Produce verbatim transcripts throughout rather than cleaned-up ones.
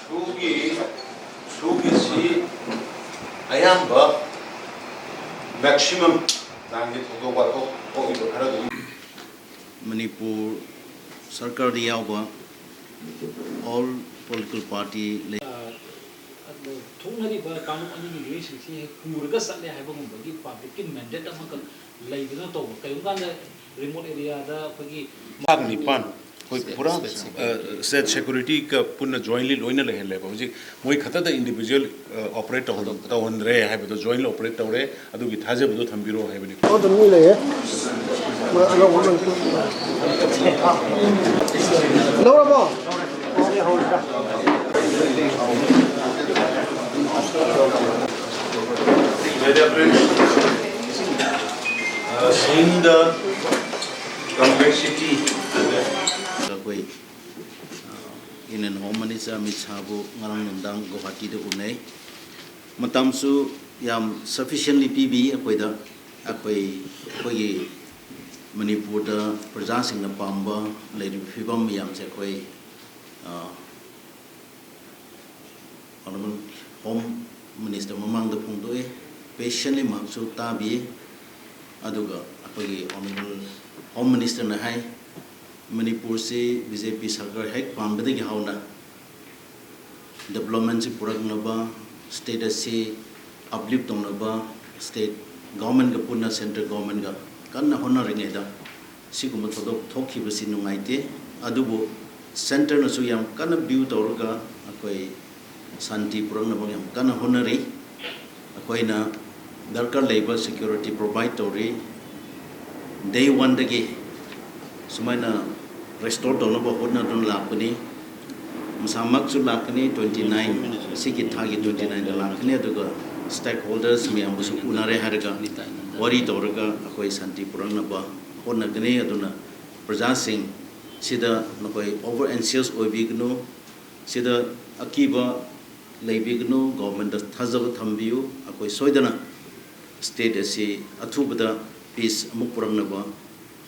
ꯁꯨꯒꯤ ꯁꯨꯒꯤꯁꯤ ꯑꯌꯥꯝꯕ maximum ꯂꯥꯟꯒꯤ ꯊꯧꯗꯣꯛ ꯋꯥꯊꯣꯛ ꯊꯣꯛꯏꯕ ꯈꯔ ꯑꯗꯨꯝ ꯃꯅꯤꯄꯨꯔ ꯁꯔꯀꯥꯔꯗ ꯌꯥꯎꯕ all political party ꯂꯩ꯫ ꯊꯣꯛꯅꯔꯤꯕ ꯀꯥꯡꯂꯨꯞ ꯑꯅꯤꯒꯤ ꯃꯤꯑꯣꯏꯁꯤꯡꯁꯤ ꯍꯦꯛ ꯄꯨꯔꯒ ꯆꯠꯂꯦ ꯍꯥꯏꯕꯒꯨꯝꯕꯒꯤ ꯄꯕ꯭ꯂꯤꯛꯀꯤ ꯃꯦꯟꯗꯦꯠ ꯑꯃꯈꯛ ꯂꯩꯗꯨꯅ ꯇꯧꯕ, ꯀꯔꯤꯒꯨꯝꯕ ꯀꯥꯟꯗ ꯔꯤꯃꯣꯠ ꯑꯦꯔꯤꯌꯥꯗ ꯑꯩꯈꯣꯏꯒꯤ ꯂꯥꯈ ꯅꯤꯄꯥꯟ, ꯑꯩꯈꯣꯏ ꯄꯨꯔꯥ ꯁ꯭ꯇꯦꯠ ꯁꯦꯀ꯭ꯌꯨꯔꯤꯇꯤꯒ ꯄꯨꯟꯅ ꯖꯣꯏꯟꯂꯤ ꯂꯣꯏꯅ ꯂꯩꯍꯜꯂꯦꯕ꯫ ꯍꯧꯖꯤꯛ ꯃꯣꯏ ꯈꯛꯇꯗ ꯏꯟꯗꯤꯕꯤꯖꯨꯋꯦꯜ ꯑꯣꯄꯔꯦꯠ ꯇꯧꯍꯟꯗ꯭ꯔꯦ ꯍꯥꯏꯕꯗꯣ, ꯖꯣꯏꯟꯂꯤ ꯑꯣꯄꯔꯦꯠ ꯇꯧꯔꯦ꯫ ꯑꯗꯨꯒꯤ ꯊꯥꯖꯕꯗꯣ ꯊꯝꯕꯤꯔꯣ ꯍꯥꯏꯕꯅꯤ꯫ ꯑꯣ, ꯑꯗꯨꯝ ꯃꯤ ꯂꯩꯌꯦ꯫ ꯃꯣꯏ ꯑꯅꯧꯕ ꯑꯃ ꯂꯧꯔꯕꯣ? Media friends, uh, seeing the complexity. ꯑꯩꯈꯣꯏ, ꯑ, Union Home Minister ꯑꯃꯤꯠ ꯁꯥꯍꯕꯨ ꯉꯔꯥꯡ ꯅꯨꯡꯗꯥꯡ ꯒꯨꯋꯥꯍꯥꯇꯤꯗ ꯎꯅꯩ꯫ ꯃꯇꯝꯁꯨ ꯌꯥꯝ sufficiently ꯄꯤꯕꯤ ꯑꯩꯈꯣꯏꯗ꯫ ꯑꯩꯈꯣꯏ, ꯑꯩꯈꯣꯏꯒꯤ ꯃꯅꯤꯄꯨꯔꯗ ꯄ꯭ꯔꯖꯥꯁꯤꯡꯅ ꯄꯥꯝꯕ ꯂꯩꯔꯤꯕ ꯐꯤꯕꯝ ꯃꯌꯥꯝꯁꯦ ꯑꯩꯈꯣꯏ, ꯑ, Honourable Home Minister ꯃꯃꯥꯡꯗ ꯐꯣꯡꯗꯣꯛꯑꯦ꯫ Patiently ꯃꯍꯥꯛꯁꯨ ꯇꯥꯕꯤꯌꯦ꯫ ꯑꯗꯨꯒ ꯑꯩꯈꯣꯏꯒꯤ Honourable Home Ministerꯅ ꯍꯥꯏ, ꯃꯅꯤꯄꯨꯔꯁꯤ ꯕꯤ ꯖꯦ ꯄꯤ ꯁꯔꯀꯥꯔ ꯍꯦꯛ ꯄꯥꯟꯕꯗꯒꯤ ꯍꯧꯅ developmentꯁꯤ ꯄꯨꯔꯛꯅꯕ, state ꯑꯁꯤ uplift ꯇꯧꯅꯕ, state governmentꯒ ꯄꯨꯟꯅ central governmentꯒ ꯀꯟꯅ ꯍꯣꯠꯅꯔꯤꯉꯩꯗ ꯁꯤꯒꯨꯝꯕ ꯊꯧꯗꯣꯛ ꯊꯣꯛꯈꯤꯕꯁꯤ ꯅꯨꯡꯉꯥꯏꯇꯦ꯫ ꯑꯗꯨꯕꯨ centreꯅꯁꯨ ꯌꯥꯝ ꯀꯟꯅ view ꯇꯧꯔꯒ ꯑꯩꯈꯣꯏ ꯁꯥꯟꯇꯤ ꯄꯨꯔꯛꯅꯕ ꯌꯥꯝ ꯀꯟꯅ ꯍꯣꯠꯅꯔꯤ꯫ ꯑꯩꯈꯣꯏꯅ ꯗꯔꯀꯥꯔ ꯂꯩꯕ security provide ꯇꯧꯔꯤ꯫ Day oneꯗꯒꯤ ꯁꯨꯃꯥꯏꯅ restore ꯇꯧꯅꯕ ꯍꯣꯠꯅꯗꯨꯅ ꯂꯥꯛꯄꯅꯤ꯫ ꯃꯁꯥꯃꯛꯁꯨ ꯂꯥꯛꯀꯅꯤ, twenty nine, ꯁꯤꯒꯤ ꯊꯥꯒꯤ twenty nineꯗ ꯂꯥꯛꯀꯅꯤ꯫ ꯑꯗꯨꯒ stakeholders ꯃꯌꯥꯝꯕꯨꯁꯨ ꯎꯅꯔꯦ ꯍꯥꯏꯔꯒ, ꯋꯥꯔꯤ ꯇꯧꯔꯒ ꯑꯩꯈꯣꯏ ꯁꯥꯟꯇꯤ ꯄꯨꯔꯛꯅꯕ ꯍꯣꯠꯅꯒꯅꯤ꯫ ꯑꯗꯨꯅ ꯄ꯭ꯔꯖꯥꯁꯤꯡ ꯁꯤꯗ ꯅꯈꯣꯏ over anxious ꯑꯣꯏꯕꯤꯒꯅꯨ, ꯁꯤꯗ ꯑꯀꯤꯕ ꯂꯩꯕꯤꯒꯅꯨ, governmentꯇ ꯊꯥꯖꯕ ꯊꯝꯕꯤꯌꯨ꯫ ꯑꯩꯈꯣꯏ ꯁꯣꯏꯗꯅ state ꯑꯁꯤ ꯑꯊꯨꯕꯗ peace ꯑꯃꯨꯛ ꯄꯨꯔꯛꯅꯕ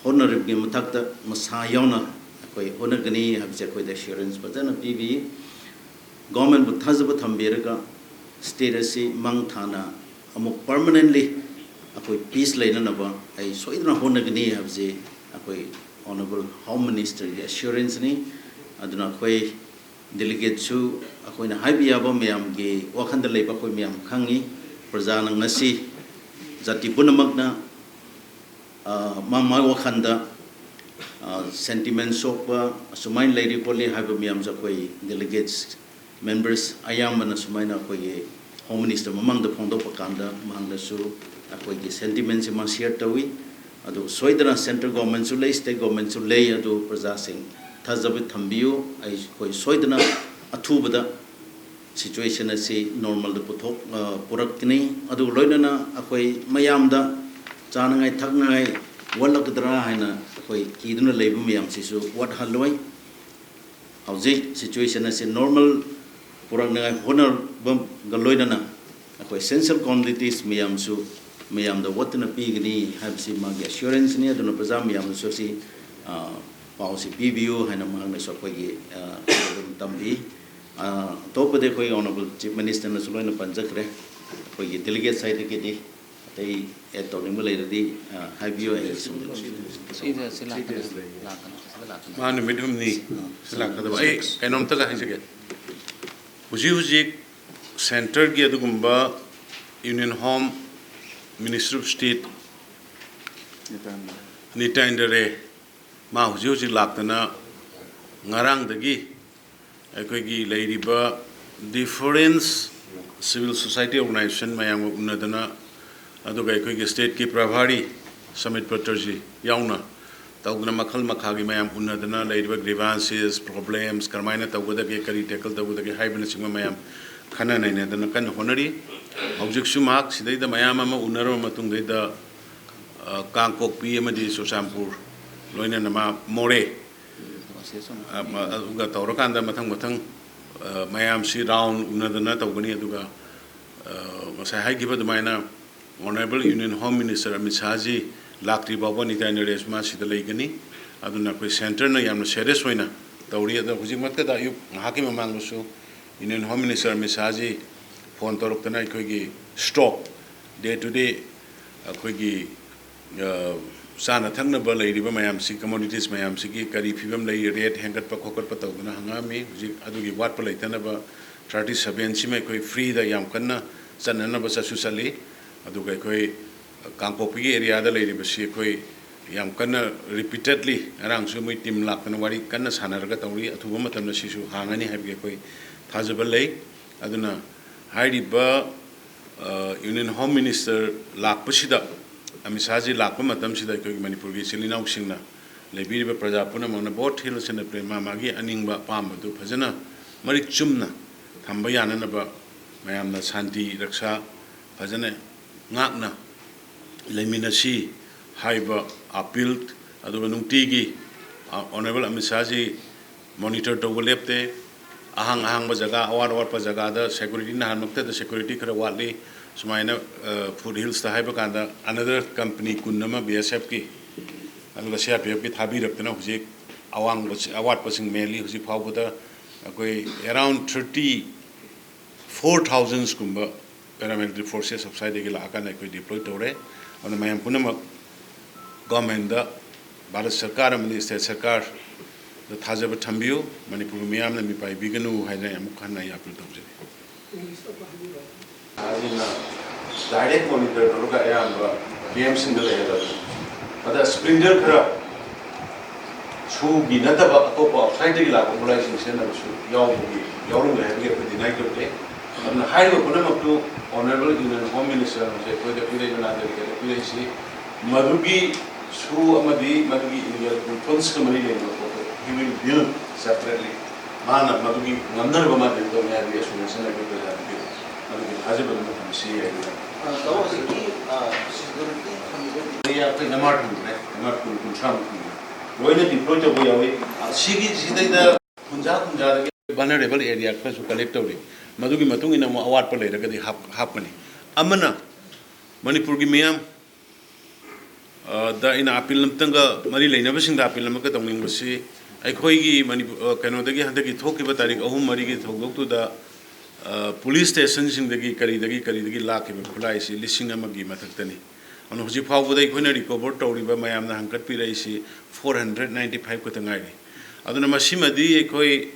ꯍꯣꯠꯅꯔꯤꯕꯒꯤ ꯃꯊꯛꯇ ꯃꯁꯥ ꯌꯥꯎꯅ ꯑꯩꯈꯣꯏ ꯍꯣꯠꯅꯒꯅꯤ ꯍꯥꯏꯕꯁꯦ ꯑꯩꯈꯣꯏꯗ ꯑꯦꯁ꯭ꯌꯨꯔꯦꯟꯁ ꯐꯖꯅ ꯄꯤꯕꯤ꯫ ꯒꯣꯔꯃꯦꯟꯕꯨ ꯊꯥꯖꯕ ꯊꯝꯕꯤꯔꯒ ꯁ꯭ꯇꯦꯠ ꯑꯁꯤ ꯃꯪ ꯊꯥꯅ ꯑꯃꯨꯛ ꯄꯔꯃꯅꯦꯟꯂꯤ ꯑꯩꯈꯣꯏ ꯄꯤꯁ ꯂꯩꯅꯅꯕ ꯑꯩ ꯁꯣꯏꯗꯅ ꯍꯣꯠꯅꯒꯅꯤ ꯍꯥꯏꯕꯁꯤ ꯑꯩꯈꯣꯏ ꯑꯣꯅꯔꯦꯕꯜ ꯍꯣꯝ ꯃꯤꯅꯤꯁꯇꯔꯒꯤ ꯑꯦꯁ꯭ꯌꯨꯔꯦꯟꯁꯅꯤ꯫ ꯑꯗꯨꯅ ꯑꯩꯈꯣꯏ ꯗꯦꯂꯤꯒꯦꯠꯁꯨ ꯑꯩꯈꯣꯏꯅ ꯍꯥꯏꯕ ꯌꯥꯕ ꯃꯌꯥꯝꯒꯤ ꯋꯥꯈꯜꯗ ꯂꯩꯕ ꯑꯩꯈꯣꯏ ꯃꯌꯥꯝ ꯈꯪꯉꯤ꯫ ꯄ꯭ꯔꯖꯥꯅ ꯉꯁꯤ ꯖꯥꯇꯤ ꯄꯨꯝꯅꯃꯛꯅ ꯃꯥ ꯃꯥꯒꯤ ꯋꯥꯈꯜꯗ ꯁꯦꯟꯇꯤꯃꯦꯟ ꯁꯣꯛꯄ ꯑꯁꯨꯃꯥꯏꯅ ꯂꯩꯔꯤ ꯈꯣꯠꯂꯤ ꯍꯥꯏꯕ ꯃꯌꯥꯝꯁꯨ ꯑꯩꯈꯣꯏ ꯗꯦꯂꯤꯒꯦꯠꯁ ꯃꯦꯝꯕꯔꯁ ꯑꯌꯥꯝꯕꯅ ꯁꯨꯃꯥꯏꯅ ꯑꯩꯈꯣꯏꯒꯤ ꯍꯣꯝ ꯃꯤꯅꯤꯁꯇꯔ ꯃꯃꯥꯡꯗ ꯐꯣꯡꯗꯣꯛꯄ ꯀꯥꯟꯗ ꯃꯍꯥꯛꯅꯁꯨ ꯑꯩꯈꯣꯏꯒꯤ ꯁꯦꯟꯇꯤꯃꯦꯟꯁꯤ ꯃꯥ ꯁꯤꯌꯔ ꯇꯧꯏ꯫ ꯑꯗꯨ ꯁꯣꯏꯗꯅ ꯁꯦꯟꯇ꯭ꯔꯦꯜ ꯒꯣꯔꯃꯦꯟꯁꯨ ꯂꯩ, ꯁ꯭ꯇꯦꯠ ꯒꯣꯔꯃꯦꯟꯁꯨ ꯂꯩ, ꯑꯗꯨ ꯄ꯭ꯔꯖꯥꯁꯤꯡ ꯊꯥꯖꯕ ꯊꯝꯕꯤꯌꯨ꯫ ꯑꯩꯈꯣꯏ ꯁꯣꯏꯗꯅ ꯑꯊꯨꯕꯗ ꯁꯤꯆꯨꯋꯦꯁꯟ ꯑꯁꯤ ꯅꯣꯔꯃꯦꯜꯗ ꯄꯨꯊꯣꯛ ꯄꯨꯔꯛꯀꯅꯤ꯫ ꯑꯗꯨꯒ ꯂꯣꯏꯅꯅ ꯑꯩꯈꯣꯏ ꯃꯌꯥꯝꯗ ꯆꯥꯅꯉꯥꯏ ꯊꯛꯅꯉꯥꯏ ꯋꯥꯠꯂꯛꯀꯗ꯭ꯔꯥ ꯍꯥꯏꯅ ꯑꯩꯈꯣꯏ ꯀꯤꯗꯨꯅ ꯂꯩꯕ ꯃꯌꯥꯝꯁꯤꯁꯨ ꯋꯥꯠꯍꯜꯂꯣꯏ꯫ ꯍꯧꯖꯤꯛ ꯁꯤꯆꯨꯋꯦꯁꯟ ꯑꯁꯤ ꯅꯣꯔꯃꯦꯜ ꯄꯨꯔꯛꯅꯉꯥꯏ ꯍꯣꯠꯅꯕꯒ ꯂꯣꯏꯅꯅ ꯑꯩꯈꯣꯏ ꯑꯦꯁꯦꯟꯁꯤꯌꯦꯜ ꯀꯣꯃꯣꯗꯤꯇꯤꯁ ꯃꯌꯥꯝꯁꯨ ꯃꯌꯥꯝꯗ ꯋꯥꯠꯇꯅ ꯄꯤꯒꯅꯤ ꯍꯥꯏꯕꯁꯤ ꯃꯥꯒꯤ ꯑꯦꯁ꯭ꯌꯨꯔꯦꯟꯁꯅꯤ꯫ ꯑꯗꯨꯅ ꯄ꯭ꯔꯖꯥ ꯃꯌꯥꯝꯅꯁꯨ ꯁꯤ ꯄꯥꯎꯁꯤ ꯄꯤꯕꯤꯌꯨ ꯍꯥꯏꯅ ꯃꯍꯥꯛꯅꯁꯨ ꯑꯩꯈꯣꯏꯒꯤ ꯑꯗꯨꯝ ꯇꯝꯕꯤ꯫ ꯑꯇꯣꯞꯄꯗꯤ ꯑꯩꯈꯣꯏ ꯑꯣꯅꯔꯦꯕꯜ ꯆꯤꯐ ꯃꯤꯅꯤꯁꯇꯔꯅꯁꯨ ꯂꯣꯏꯅ ꯄꯟꯖꯈ꯭ꯔꯦ꯫ ꯑꯩꯈꯣꯏꯒꯤ ꯗꯦꯂꯤꯒꯦꯠ ꯁꯥꯏꯠꯇꯒꯤꯗꯤ ꯑꯇꯩ ꯑꯦꯗ ꯇꯧꯅꯤꯡꯕ ꯂꯩꯔꯗꯤ ꯍꯥꯏꯕꯤꯌꯨ꯫ ꯑꯩ ꯁꯨꯝ ꯁꯤꯗ ꯁꯤ ꯂꯥꯛꯀꯅꯤ, ꯂꯥꯛꯀꯅꯤ, ꯁꯤꯗ ꯂꯥꯛꯀꯅꯤ꯫ ꯃꯥ ꯅꯨꯃꯤꯠ ꯍꯨꯝꯅꯤ ꯁꯤ ꯂꯥꯛꯀꯗꯕ꯫ ꯑꯩ ꯀꯩꯅꯣꯝꯇꯒ ꯍꯥꯏꯖꯒꯦ꯫ ꯍꯧꯖꯤꯛ ꯍꯧꯖꯤꯛ ꯁꯦꯟꯇꯔꯒꯤ ꯑꯗꯨꯒꯨꯝꯕ union home ministry of state ꯅꯤꯇꯥꯏꯟꯗ ꯔꯦ, ꯃꯥ ꯍꯧꯖꯤꯛ ꯍꯧꯖꯤꯛ ꯂꯥꯛꯇꯅ ꯉꯔꯥꯡꯗꯒꯤ ꯑꯩꯈꯣꯏꯒꯤ ꯂꯩꯔꯤꯕ ꯗꯤꯐꯔꯦꯟꯁ ꯁꯤꯚꯤꯜ ꯁꯣꯁꯥꯏꯇꯤ ꯑꯣꯔꯒꯅꯥꯏꯖꯦꯁꯟ ꯃꯌꯥꯝꯒ ꯎꯅꯗꯅ, ꯑꯗꯨꯒ ꯑꯩꯈꯣꯏꯒꯤ ꯁ꯭ꯇꯦꯠꯀꯤ ꯄ꯭ꯔꯚꯥꯔꯤ ꯁꯃꯤꯠ ꯄꯇ꯭ꯔꯖꯤ ꯌꯥꯎꯅ ꯇꯧꯗꯅ, ꯃꯈꯜ ꯃꯈꯥꯒꯤ ꯃꯌꯥꯝ ꯎꯅꯗꯅ, ꯂꯩꯔꯤꯕ ꯒ꯭ꯔꯤꯚꯥꯟꯁꯦꯁ, ꯄ꯭ꯔꯣꯕ꯭ꯂꯦꯝꯁ ꯀꯔꯝꯍꯥꯏꯅ ꯇꯧꯒꯗꯒꯦ, ꯀꯔꯤ ꯇꯦꯀꯜ ꯇꯧꯒꯗꯒꯦ ꯍꯥꯏꯕꯅꯆꯤꯡꯕ ꯃꯌꯥꯝ ꯈꯟꯅ ꯅꯩꯅꯗꯅ ꯀꯟꯅ ꯍꯣꯠꯅꯔꯤ꯫ ꯍꯧꯖꯤꯛꯁꯨ ꯃꯍꯥꯛ ꯁꯤꯗꯩꯗ ꯃꯌꯥꯝ ꯑꯃ ꯎꯅꯔꯕ ꯃꯇꯨꯡꯗꯩꯗ, ꯑ, ꯀꯥꯡꯄꯣꯛꯄꯤ ꯑꯃꯗꯤ ꯆꯨꯔꯆꯥꯟꯄꯨꯔ, ꯂꯣꯏꯅꯅ ꯃꯥ ꯃꯣꯔꯦ, ꯑ, ꯃ-, ꯑꯗꯨꯒ ꯇꯧꯔꯀꯥꯟꯗ ꯃꯊꯪ ꯃꯊꯪ, ꯑ, ꯃꯌꯥꯝꯁꯤ ꯔꯥꯎꯟ ꯎꯅꯗꯅ ꯇꯧꯒꯅꯤ꯫ ꯑꯗꯨꯒ, ꯑ, ꯉꯁꯥꯏ ꯍꯥꯏꯈꯤꯕ ꯑꯗꯨꯃꯥꯏꯅ honourable union home minister Amit Shahji ꯂꯥꯛꯇ꯭ꯔꯤ ꯐꯥꯎꯕ ꯅꯤꯇꯥꯏ ꯅꯔꯦꯁ ꯃꯥ ꯁꯤꯗ ꯂꯩꯒꯅꯤ꯫ ꯑꯗꯨꯅ ꯑꯩꯈꯣꯏ ꯁꯦꯟꯇꯔꯅ ꯌꯥꯝꯅ ꯁꯦꯔꯤꯌꯁ ꯑꯣꯏꯅ ꯇꯧꯔꯤ꯫ ꯑꯗꯣ ꯍꯧꯖꯤꯛꯃꯛꯇꯗ ꯑꯌꯨꯛ ꯉꯥꯏꯍꯥꯛꯀꯤ ꯃꯃꯥꯡꯗꯁꯨ Indian home minister Amit Shahji phone ꯇꯧꯔꯛꯇꯅ ꯑꯩꯈꯣꯏꯒꯤ ꯁ꯭ꯇꯣꯛ, ꯗꯦ ꯇꯨ ꯗꯦ ꯑꯩꯈꯣꯏꯒꯤ, ꯑ, ꯆꯥꯅ ꯊꯛꯅꯕ ꯂꯩꯔꯤꯕ ꯃꯌꯥꯝꯁꯤ, ꯀꯃꯣꯗꯤꯇꯤꯁ ꯃꯌꯥꯝꯁꯤꯒꯤ ꯀꯔꯤ ꯐꯤꯕꯝ ꯂꯩ, ꯔꯦꯠ ꯍꯦꯟꯒꯠꯄ ꯈꯣꯀꯠꯄ ꯇꯧꯗꯅ ꯍꯪꯉꯛꯑꯝꯃꯤ꯫ ꯍꯧꯖꯤꯛ ꯑꯗꯨꯒꯤ ꯋꯥꯠꯄ ꯂꯩꯇꯅꯕ ꯊꯥꯔꯇꯤ ꯁꯕꯦꯟꯁꯤꯃ ꯑꯩꯈꯣꯏ ꯐ꯭ꯔꯤꯗ ꯌꯥꯝ ꯀꯟꯅ ꯆꯠꯅꯅꯕ ꯆꯠꯁꯨ ꯆꯠꯂꯤ꯫ ꯑꯗꯨꯒ ꯑꯩꯈꯣꯏ ꯀꯥꯡꯄꯣꯛꯄꯤꯒꯤ ꯑꯦꯔꯤꯌꯥꯗ ꯂꯩꯔꯤꯕꯁꯤ ꯑꯩꯈꯣꯏ ꯌꯥꯝ ꯀꯟꯅ ꯔꯤꯄꯤꯇꯦꯗꯂꯤ, ꯉꯔꯥꯡꯁꯨ ꯃꯣꯏ ꯇꯤꯝ ꯂꯥꯛꯇꯅ ꯋꯥꯔꯤ ꯀꯟꯅ ꯁꯥꯟꯅꯔꯒ ꯇꯧꯔꯤ꯫ ꯑꯊꯨꯕ ꯃꯇꯝꯗ ꯁꯤꯁꯨ ꯍꯥꯡꯉꯅꯤ ꯍꯥꯏꯕꯒꯤ ꯑꯩꯈꯣꯏ ꯊꯥꯖꯕ ꯂꯩ꯫ ꯑꯗꯨꯅ ꯍꯥꯏꯔꯤꯕ, ꯑ, ꯌꯨꯅꯤꯌꯟ ꯍꯣꯝ ꯃꯤꯅꯤꯁꯇꯔ ꯂꯥꯛꯄꯁꯤꯗ, ꯑꯃꯤꯠ ꯁꯥꯍꯖꯤ ꯂꯥꯛꯄ ꯃꯇꯝꯁꯤꯗ ꯑꯩꯈꯣꯏꯒꯤ ꯃꯅꯤꯄꯨꯔꯒꯤ ꯏꯆꯤꯜ ꯏꯅꯥꯎꯁꯤꯡꯅ, ꯂꯩꯕꯤꯔꯤꯕ ꯄ꯭ꯔꯖꯥ ꯄꯨꯝꯅꯃꯛꯅ ꯕꯣꯠ ꯊꯤꯜꯂꯁꯤꯅ ꯃꯥ ꯃꯥꯒꯤ ꯑꯅꯤꯡꯕ ꯑꯄꯥꯝꯕꯗꯨ ꯐꯖꯅ ꯃꯔꯤꯛ ꯆꯨꯝꯅ ꯊꯝꯕ ꯌꯥꯅꯅꯕ ꯃꯌꯥꯝꯅ ꯁꯥꯟꯇꯤ ꯔꯛꯁꯥ ꯐꯖꯅ ꯉꯥꯛꯅ ꯂꯩꯃꯤꯟꯅꯁꯤ ꯍꯥꯏꯕ ꯑꯄꯤꯜ꯫ ꯑꯗꯨꯒ ꯅꯨꯡꯇꯤꯒꯤ, ꯑ, ꯑꯣꯅꯔꯦꯕꯜ ꯑꯃꯤꯠ ꯁꯥꯍꯖꯤ ꯃꯣꯅꯤꯇꯔ ꯇꯧꯕ ꯂꯦꯞꯇꯦ꯫ ꯑꯍꯥꯡ ꯑꯍꯥꯡꯕ ꯖꯒꯥ, ꯑꯋꯥꯠ ꯑꯋꯥꯠꯄ ꯖꯒꯥꯗ ꯁꯦꯀ꯭ꯌꯨꯔꯤꯇꯤ, ꯅꯍꯥꯟꯃꯛꯇꯗ ꯁꯦꯀ꯭ꯌꯨꯔꯤꯇꯤ ꯈꯔ ꯋꯥꯠꯂꯤ꯫ ꯁꯨꯃꯥꯏꯅ, ꯑ, ꯐꯨꯠ ꯍꯤꯜꯁꯇ ꯍꯥꯏꯕ ꯀꯥꯟꯗ ꯑꯅꯗꯔ ꯀꯝꯄꯅꯤ ꯀꯨꯟ ꯑꯃ ꯕꯤ ꯑꯦꯁ ꯑꯦꯐꯀꯤ, ꯑꯗꯨꯒ ꯁꯤ ꯑꯥꯔ ꯄꯤ ꯑꯦꯐꯀꯤ ꯊꯥꯕꯤꯔꯛꯇꯅ ꯍꯧꯖꯤꯛ ꯑꯋꯥꯡꯕ, ꯑꯋꯥꯠꯄꯁꯤꯡ ꯃꯦꯜꯂꯤ꯫ ꯍꯧꯖꯤꯛ ꯐꯥꯎꯕꯗ ꯑꯩꯈꯣꯏ around thirty four ꯊꯥꯎꯖꯟꯁꯀꯨꯝꯕ paramilitary forces ꯑꯥꯎꯠꯁꯥꯏꯗꯇꯒꯤ ꯂꯥꯛꯑꯀꯥꯟꯗ ꯑꯩꯈꯣꯏ ꯗꯤꯄ꯭ꯂꯣꯏ ꯇꯧꯔꯦ꯫ ꯑꯗꯨꯅ ꯃꯌꯥꯝ ꯄꯨꯝꯅꯃꯛ ꯒꯣꯔꯃꯦꯟꯗ, ꯚꯥꯔꯠ ꯁꯔꯀꯥꯔ ꯑꯃꯗꯤ ꯁ꯭ꯇꯦꯠ ꯁꯔꯀꯥꯔꯗ ꯊꯥꯖꯕ ꯊꯝꯕꯤꯌꯨ꯫ ꯃꯅꯤꯄꯨꯔꯒꯤ ꯃꯤꯌꯥꯝꯅ ꯃꯤꯄꯥꯏꯕꯤꯒꯅꯨ ꯍꯥꯏꯅ ꯑꯃꯨꯛ ꯍꯟꯅ ꯑꯩ ꯑꯄꯤꯜ ꯇꯧꯖꯔꯤ꯫ ꯑꯗꯨꯅ ꯗꯥꯏꯔꯦꯛ ꯃꯣꯅꯤꯇꯔ ꯇꯧꯔꯒ ꯑꯌꯥꯝꯕ ꯀꯦꯝꯁꯤꯡꯗ ꯂꯩꯍꯜꯂꯕꯅꯤ꯫ ꯑꯗ ꯁ꯭ꯄ꯭ꯔꯤꯡꯗꯔ ꯈꯔ ꯁꯨꯒꯤ ꯅꯠꯇꯕ ꯑꯇꯣꯞꯄ ꯑꯥꯎꯠꯁꯥꯏꯗꯇꯒꯤ ꯂꯥꯛꯄ ꯈꯨꯠꯂꯥꯏꯁꯤꯡ ꯁꯤꯖꯤꯟꯅꯕꯁꯨ ꯌꯥꯎꯕꯒꯤ, ꯌꯥꯎꯔꯝꯂꯦ ꯍꯥꯏꯕꯒꯤ ꯑꯩꯈꯣꯏ ꯗꯤꯅꯥꯏ ꯇꯧꯗꯦ꯫ ꯑꯗꯨꯅ ꯍꯥꯏꯔꯤꯕ ꯄꯨꯝꯅꯃꯛꯇꯨ ꯑꯣꯅꯔꯦꯕꯜ ꯌꯨꯅꯤꯌꯟ ꯍꯣꯝ ꯃꯤꯅꯤꯁꯇꯔ ꯑꯃꯁꯦ ꯑꯩꯈꯣꯏꯗ ꯄꯤꯔꯛꯏꯕ ꯅꯥꯒꯔꯤꯀꯇ ꯄꯤꯔꯛꯏꯁꯤ ꯃꯗꯨꯒꯤ ꯁꯨ ꯑꯃꯗꯤ ꯃꯗꯨꯒꯤ ꯏꯂꯤꯒꯦꯜ ꯐꯟꯁꯀ ꯃꯔꯤ ꯂꯩꯅꯕ ꯄꯣꯠꯇꯣ he will deal separately꯫ ꯃꯥꯅ ꯃꯗꯨꯒꯤ ꯉꯝꯅꯅꯕ ꯃꯥ ꯗꯤꯜ ꯇꯧꯅꯤ ꯍꯥꯏꯕꯒꯤ ꯑꯦꯁꯨꯔꯦꯟꯁ ꯑꯃ ꯑꯩꯈꯣꯏ ꯄ꯭ꯔꯖꯥꯗ ꯄꯤꯔꯤ꯫ ꯃꯗꯨꯒꯤ ꯊꯥꯖꯕ ꯑꯗꯨꯝ ꯊꯝꯁꯤ ꯍꯥꯏꯗꯅ꯫ ꯑ, ꯇꯥꯃꯣ, ꯍꯧꯖꯤꯛꯀꯤ, ꯑ, ꯁꯦꯀ꯭ꯌꯨꯔꯤꯇꯤ ꯊꯝꯃꯤꯕ ꯑꯦꯔꯤꯌꯥ ꯑꯩꯈꯣꯏ ꯑꯦꯝ ꯑꯥꯔ ꯊꯝꯕꯅꯦ, ꯑꯦꯝ ꯑꯥꯔ ꯀꯨꯟ, ꯀꯨꯟꯊ꯭ꯔꯥꯃꯨꯛ ꯊꯝꯕꯅꯦ꯫ ꯂꯣꯏꯅ ꯗꯤꯄ꯭ꯂꯣꯏ ꯇꯧꯕ ꯌꯥꯎꯏ꯫ ꯑ, ꯁꯤꯒꯤ, ꯁꯤꯗꯩꯗ ꯈꯨꯟꯖꯥ ꯈꯨꯟꯖꯥꯗꯒꯤ ꯚꯜꯅꯔꯦꯕꯜ ꯑꯦꯔꯤꯌꯥ ꯈꯔꯁꯨ ꯀꯂꯦꯛ ꯇꯧꯔꯤ꯫ ꯃꯗꯨꯒꯤ ꯃꯇꯨꯡ ꯏꯟꯅ ꯑꯃꯨꯛ ꯑꯋꯥꯠꯄ ꯂꯩꯔꯒꯗꯤ ꯍꯥꯞ-, ꯍꯥꯞꯀꯅꯤ꯫ ꯑꯃꯅ ꯃꯅꯤꯄꯨꯔꯒꯤ ꯃꯤꯌꯥꯝ, ꯑ, ꯗ ꯑꯩꯅ ꯑꯄꯤꯜ ꯑꯃꯇꯪꯒ, ꯃꯔꯤ ꯂꯩꯅꯕꯁꯤꯡꯗ ꯑꯄꯤꯜ ꯑꯃꯒ ꯇꯧꯅꯤꯡꯕꯁꯤ, ꯑꯩꯈꯣꯏꯒꯤ ꯃꯅꯤꯄꯨꯔ, ꯑ, ꯀꯩꯅꯣꯗꯒꯤ, ꯍꯟꯗꯛꯀꯤ ꯊꯣꯛꯈꯤꯕ ꯇꯥꯔꯤꯛ ꯑꯍꯨꯝ ꯃꯔꯤꯒꯤ ꯊꯧꯗꯣꯛꯇꯨꯗ, ꯑ, ꯄꯨꯂꯤꯁ ꯁ꯭ꯇꯦꯁꯟꯁꯤꯡꯗꯒꯤ ꯀꯔꯤꯗꯒꯤ ꯀꯔꯤꯗꯒꯤ ꯂꯥꯛꯈꯤꯕ ꯈꯨꯠꯂꯥꯏꯁꯤ ꯂꯤꯁꯤꯡ ꯑꯃꯒꯤ ꯃꯊꯛꯇꯅꯤ꯫ ꯑꯗꯨꯅ ꯍꯧꯖꯤꯛ ꯐꯥꯎꯕꯗ ꯑꯩꯈꯣꯏꯅ ꯔꯤꯀꯣꯚꯔ ꯇꯧꯔꯤꯕ, ꯃꯌꯥꯝꯅ ꯍꯪꯀꯠꯄꯤꯔꯛꯏꯁꯤ, ꯐꯣꯔ ꯍꯟꯗ꯭ꯔꯦꯠ ꯅꯥꯏꯟꯇꯤ ꯐꯥꯏꯚ ꯈꯛꯇ ꯉꯥꯏꯔꯤ꯫ ꯑꯗꯨꯅ ꯃꯁꯤꯃꯗꯤ ꯑꯩꯈꯣꯏ,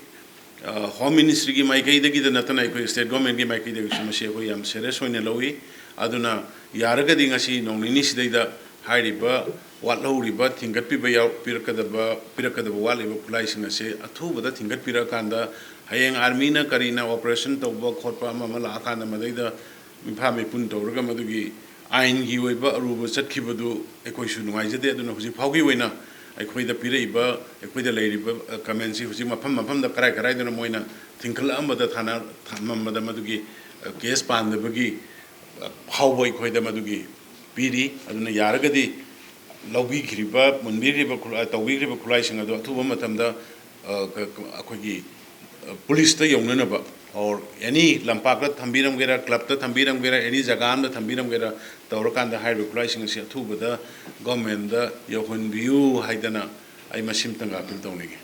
ꯑ, ꯍꯣꯝ ꯃꯤꯅꯤꯁꯇ꯭ꯔꯤꯒꯤ ꯃꯥꯏꯀꯩꯗꯒꯤꯗ ꯅꯠꯇꯅ ꯑꯩꯈꯣꯏ ꯁ꯭ꯇꯦꯠ ꯒꯣꯔꯃꯦꯟꯒꯤ ꯃꯥꯏꯀꯩꯗꯒꯤꯁꯨ ꯃꯁꯤ ꯑꯩꯈꯣꯏ ꯌꯥꯝ ꯁꯦꯔꯤꯌꯁ ꯑꯣꯏꯅ ꯂꯧꯏ꯫ ꯑꯗꯨꯅ ꯌꯥꯔꯒꯗꯤ ꯉꯁꯤ ꯅꯣꯡ ꯅꯤꯅꯤꯁꯤꯗꯩꯗ ꯍꯥꯏꯔꯤꯕ ꯋꯥꯠꯍꯧꯔꯤꯕ, ꯊꯤꯡꯒꯠꯄꯤꯕ ꯌꯥꯎ-, ꯄꯤꯔꯛꯀꯗꯕ, ꯄꯤꯔꯛꯀꯗꯕ ꯋꯥꯠꯂꯤꯕ ꯈꯨꯠꯂꯥꯏꯁꯤꯡ ꯑꯁꯦ ꯑꯊꯨꯕꯗ ꯊꯤꯡꯒꯠꯄꯤꯔꯛꯑꯀꯥꯟꯗ, ꯍꯌꯦꯡ ꯑꯥꯔꯃꯤꯅ ꯀꯔꯤꯅ ꯑꯣꯄꯔꯦꯁꯟ ꯇꯧꯕ ꯈꯣꯠꯄ ꯑꯃ ꯑꯃ ꯂꯥꯛꯑꯀꯥꯟꯗ, ꯃꯗꯩꯗ ꯃꯤꯐꯥ ꯃꯤꯄꯨꯟ ꯇꯧꯔꯒ ꯃꯗꯨꯒꯤ ꯑꯥꯏꯟꯒꯤ ꯑꯣꯏꯕ ꯑꯔꯨꯕ ꯆꯠꯈꯤꯕꯗꯨ ꯑꯩꯈꯣꯏꯁꯨ ꯅꯨꯡꯉꯥꯏꯖꯗꯦ꯫ ꯑꯗꯨꯅ ꯍꯧꯖꯤꯛ ꯐꯥꯎꯒꯤ ꯑꯣꯏꯅ ꯑꯩꯈꯣꯏꯗ ꯄꯤꯔꯛꯏꯕ, ꯑꯩꯈꯣꯏꯗ ꯂꯩꯔꯤꯕ, ꯑ, ꯀꯃꯦꯟꯁꯤ ꯍꯧꯖꯤꯛ ꯃꯐꯝ ꯃꯐꯝꯗ ꯀꯔꯥꯏ ꯀꯔꯥꯏꯗꯅꯣ ꯃꯣꯏꯅ ꯊꯤꯡꯈꯠꯂꯛꯑꯝꯕꯗ ꯊꯥꯅ-, ꯊꯝꯃꯝꯕꯗ ꯃꯗꯨꯒꯤ, ꯑ, ꯀꯦꯁ ꯄꯥꯟꯗꯕꯒꯤ, ꯑ, ꯐꯥꯎꯕ ꯑꯩꯈꯣꯏꯗ ꯃꯗꯨꯒꯤ ꯄꯤꯔꯤ꯫ ꯑꯗꯨꯅ ꯌꯥꯔꯒꯗꯤ ꯂꯧꯕꯤꯈ꯭ꯔꯤꯕ, ꯃꯨꯟꯕꯤꯈ꯭ꯔꯤꯕ ꯈꯨꯠꯂꯥꯏ, ꯇꯧꯕꯤꯈ꯭ꯔꯤꯕ ꯈꯨꯠꯂꯥꯏꯁꯤꯡ ꯑꯗꯨ ꯑꯊꯨꯕ ꯃꯇꯝꯗ, ꯑ, ꯀ-, ꯀ-, ꯑꯩꯈꯣꯏꯒꯤ, ꯑ, ꯄꯨꯂꯤꯁꯇ ꯌꯧꯅꯅꯕ, or any ꯂꯝꯄꯥꯛꯇ ꯊꯝꯕꯤꯔꯝꯒꯦꯔꯥ, ꯀ꯭ꯂꯕꯇ ꯊꯝꯕꯤꯔꯝꯒꯦꯔꯥ, any ꯖꯒꯥ ꯑꯃꯗ ꯊꯝꯕꯤꯔꯝꯒꯦꯔꯥ, ꯇꯧꯔꯀꯥꯟꯗ ꯍꯥꯏꯔꯤꯕ ꯈꯨꯠꯂꯥꯏꯁꯤꯡ ꯑꯁꯤ ꯑꯊꯨꯕꯗ ꯒꯣꯔꯃꯦꯟꯗ ꯌꯧꯍꯟꯕꯤꯌꯨ ꯍꯥꯏꯗꯅ ꯑꯩ ꯃꯁꯤꯝꯇꯪꯒ ꯑꯄꯤꯜ ꯇꯧꯅꯤꯡꯉꯤ꯫